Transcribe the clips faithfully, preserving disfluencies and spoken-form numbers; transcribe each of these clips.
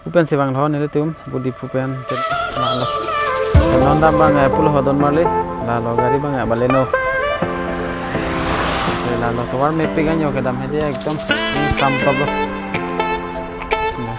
Pu pensi vangthu nelitum, pu Diphu pen, lalo. Non dam abang, eh, pulo ho Donmarli, lalo gari abang, eh, Baleno. Si lalo tovar mepik an yo kedam hedi ekdom, hmm, sam top lo. Nah.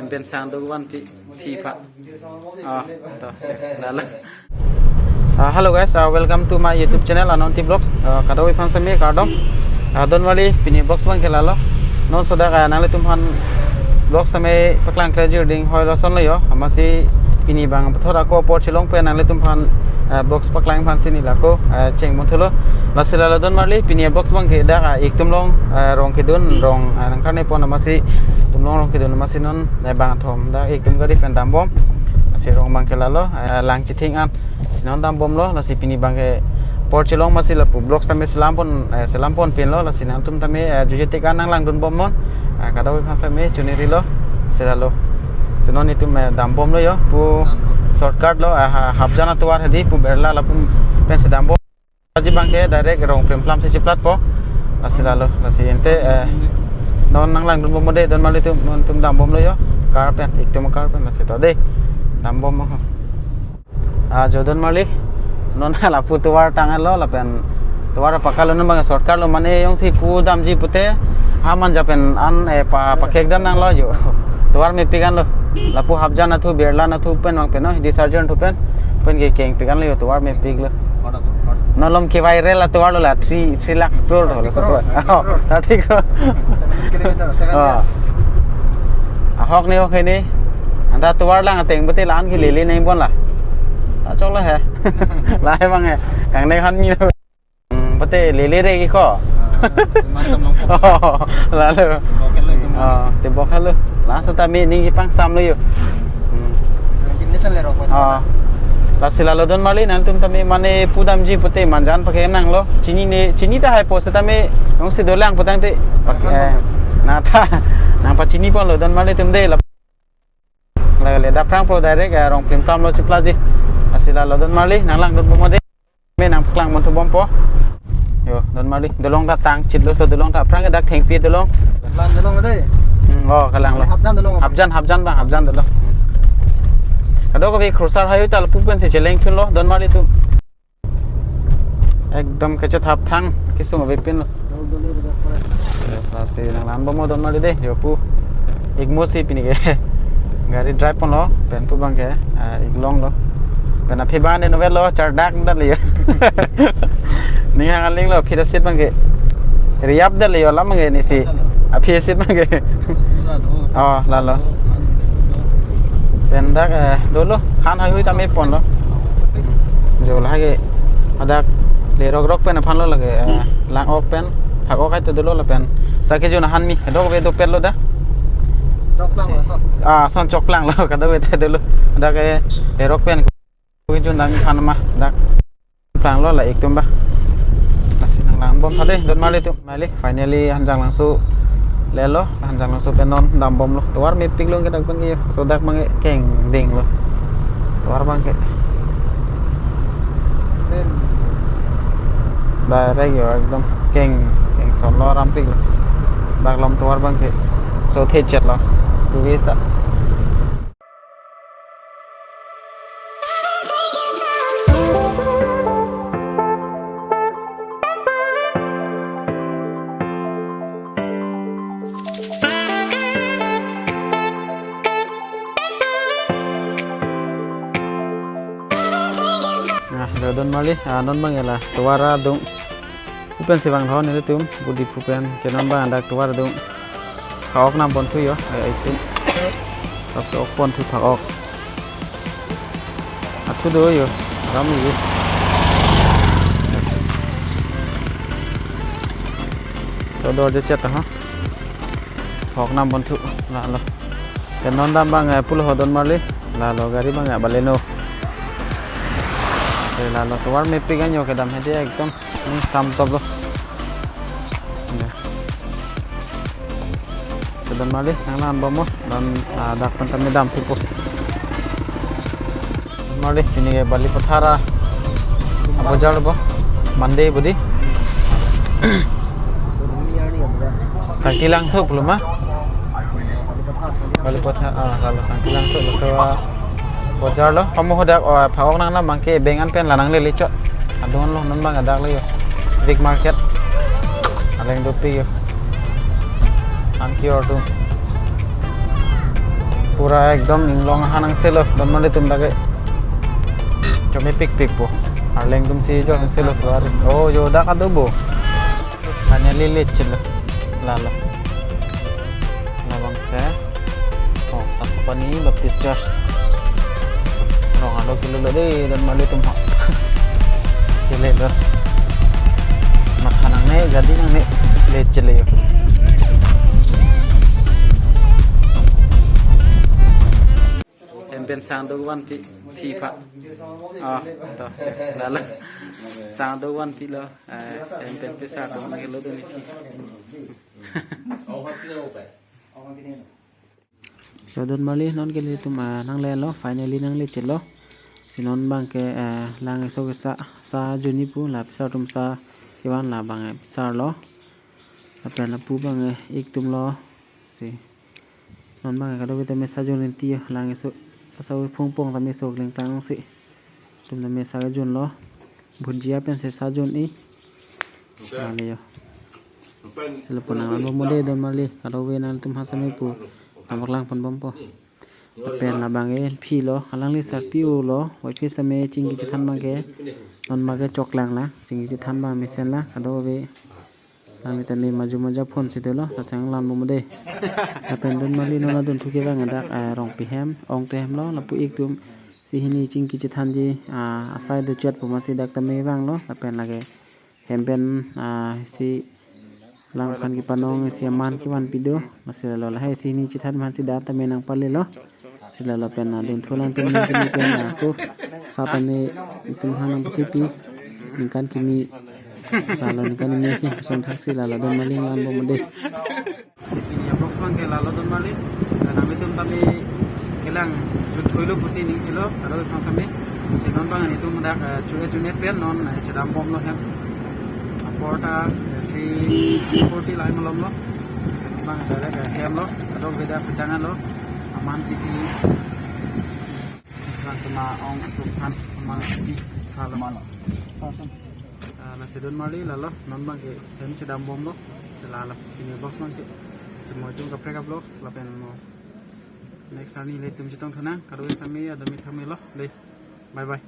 Em pen sang do van pi, pi pa. Ah, to, lalo. Ah, hello guys, ah, welcome to my YouTube channel, Ananti Vlogs. Ah, kadokave aphan seme kardom. Ah, Donmarli pini vlogs abang ke lalo. Non sodak, ah, nanglitum aphan vlogs tame paklang klemjir ding hoi lason lo yo. Amatsi pini abang pathor ako apor chelong pen nanglitum aphan, ah, vlogs paklang aphan si neli ako, ah, cheng monthulo. Lasi lalo Donmarli pini vlogs abang ke dak, ah, ik Tumlong, ah, rong kedun, rong, ah, nangkarne pon amatsi Tumlong rong kedun amatsi non, ah, bangthom dak ik Tum gari pen dambom. Lasi rong abang ke lalo, ah, Langchithing an. Si non dambomlo, lasi pini abang ke apor chelong amatsi lapu vlogs tame selam pon, eh, selam pon pinlo, lasi nangtum tame, eh, jujetik an nanglangdunbom non. Eh, kadokave aphan seme choneri lo, si lalo. Si non itum, eh, dambomlo yo, pu shortcut lo, eh, ha-, Hapjan atovar hedi, pu Berla lapu pensi dambom. Aji abang ke direct Rongplim Plam si chiplatpo. Lasi lalo, lasi ente, eh, non nanglangdunbom mo de, Donmarli tum, non tum dambomlo yo. Car pen, ik Tum car pen, lasi to de. Dambom mo. Ah, jo Donmarli. Non lapu tovar tang lo lapen tovar pakalo non abang shortcut lo mane jongsi ku damji pute. Ha manja pen an, eh, pa, pakek dam nanglo yo. Tovar mepik an lo. Lapu Hapjan athu, Berla athu pen abang pen no, di Sarjan athu pen. Pen ke kengpik an lo yo, tovar mepik lo. Non malom ke viral atovar lo la, three, three lakhs crore lo la. Thirty crores, so tovar. Thirty crores. Oh, thirty crores. Seventeen kilometer, seven years. Ahok ni, ahok ni. Anta tovar lang ateng pute la-an ke lele nangji pon la. Ta choklo he. Lahai abang he. Kangne khan ni. Hmm, pute lele re ki ko. Ah, iman tam long. Oh, lalo. Tebok helo itum. Oh, tebok helo. Last ta me ning ipangsam lo yo. Hmm. Nanti ini sale rokok. Oh. Lasi lalo Donmarli nangtum tame mane pu damji pute manjan pake nanglo. Chini ne, chini ta hai po setame jongsi dolang putangte. Pake, eh, nang ta, nang pachini ponlo Donmarli tum de la. Lale dak aphrang po direct, eh, Rongplim Plam lo chiplatji. Lasi lalo Donmarli, nanglangdunbom mo de. Me nangpaklang monthu bompo. Yo, Donmarli, dolong ta tangchit lo, so dolong ta aphrang dak thengpi dolong. Lang dolong de. Hmm, oh, kalang lo. Hapjan dolong. Hapjan, Hapjan abang, Hapjan dolong. Hmm. Kadokave crusher hayu ta lapu pensi cheleng thun lo, Donmarli tum. Ekdom kachethap thang, kesung avepin lo. Yo, lasi nanglangbom mo Donmarli de, yo pu. Ik mo si pini ke. Gari drive ponlo, pen pu abang ke, ah, ik longlo. Pen aphi abang de novel lo, chardak dali yo. Ning hang aling lo, aphi aseat abang ke. Riap dali yo, lam abang ke ni si. Aphi aseat abang ke. Oh, lalo. Pen dak, eh, dolo, han hayu tame ponlo. Jo lake, hadak lerok rok pen aphan lo lake, eh, lang ok pen, phak ok hai to dolo lapen. Sake jo na han mi, dok ve dopet lo da. Choklang lo, son. Ah, son choklang lo, kadokave ta dolo. Dak, eh, lerok pen. Kujun dam aphan ma dak plang lo la ik tum ba. Lasi nanglangbom tha de Donmarli tum. Mali finally Hanjanglangso lelo, Hanjanglangso pen non dambomlo. Tovar mepik lo ke dak pen ke yo. So dak abang ke keng ding lo. Tovar abang ke. Direct yo ekdom keng, keng son lo rampik lo. Dak malom tovar abang ke. So thechet lo. Tu kita. Nah, Donmarli, ah, non abang ke la tovar adung. Pu pensi vangthu nelitum, pu Diphu pen, ke non abang dak tovar adung. Phak ok nam ponthu yo, eh, itum. Phak ok ponthu phak ok. Athu do yo, ram yo. So dor de chet ha. Phak ok nam ponthu, lalo. Ke non dam abang, eh, pulo ho Donmarli, lalo gari abang, eh, Baleno. Ke lalo tovar mepik an yo kedam hedi ekdom. Hmm, sam top lo. Ya. Don marli, nanglang bomnon, don, ah, dak pen kami damthupo. Don marli, pini ke Balipathar abojar bo, Monday bodi. Sangti Langso pulo ma? Balipathar, ah, lalo Sangti Langso, laso abojar lo. Kamu hodak, oh, phak-ok nang na mangke beng an pen la nanglele chot. Adon lo non bang adak le yo. Big market. Aleng dopi yo. Thank you to. Pura ekdom inglong ahan angselo, don marli tum dak ke. Chomepikpik po. Arleng atum si jo angselo tuar. Oh, yo dak ado bo. Finally lechelo. Lalo. Labangso. Oh, Sapani Baptist Church. Rong alo kilo lo dei, don marli tum ho. Kilo lo. Matha nangne, jadi nangne, lechelo yo. Hem pen sang do vanpi, pi pha. Ah, to. Lalo. Sang do vanpi lo. Eh, hem pen pisa do nang lo do ni. So don marli non ke ilitum, ah, nanglelo, finally nanglechelo. Si non bang ke, eh, lang eso ke sa, sa juni pu, la pisa atum sa kevan la bang, eh, pisa lo. Lapen lapu bang, eh, ik atum lo. Si. Non bang, eh, kadokave tame sa jun rinti yo, lang eso. Sa phung pong tame so kleng tang si. Atum tame sa jun lo. Bhujia pen si sa jun i. Lale yo. Silo pu nanglang bomnon dei don marli. Kadokave nangtum ha same pu nangpaklang pon bompo. Lapen labang ke phi lo, alangli sarpi-o lo, wai phi same chingki chethan bang ke. Non bang ke choklang la, chingki chethan bang mesen la, kadokave. Alangli tame maju maju phone si dolo, lasang lang bomnon dei. Lapen don marli non adunthu ke bang adak, eh, Rongpi hem, Ongte hem lo, lapu ik atum si hini chingki chethanji, ah, asai do chot pu masi dak tame vanglo, lapen lake hem pen, ah, si lang aphan kepanong si aman kevanpi do, masi lalo lahai si hini chethan aphan si dak tame nangpale lo, si lalo pen, ah, adunthu alangtum hini pen, ah, ko sa tame itum aphan nangpathipi, ningkan kimi, lalo ningkan kimi hi, son thak si lalo don marli lang bomnon dei. Si pini avlogs bang ke lalo don marli. Dan nanglitum tame kelang jut thoilo pusi ning thilo, aro ipang same. Si non bang nelitum dak, eh, chuet chunet pen non, eh, chedam bomlo hem. Apor ta, eh, three forty lahai malom lo. Si non bang direct, eh, hem lo, kadokave dak pidang lo. Aman kipi. Bang tema ong atum aphan aman kipi. Lalo. Malo. Ah, lasi don marli lalo, non bang ke hem chedam bomlo, si lalo. Pini avlogs bang ke. Si mo itum kaprek avlogs, lapen mo next arni ilitum chetong thunang, kadokave same adami thamelo, dei. Bye bye.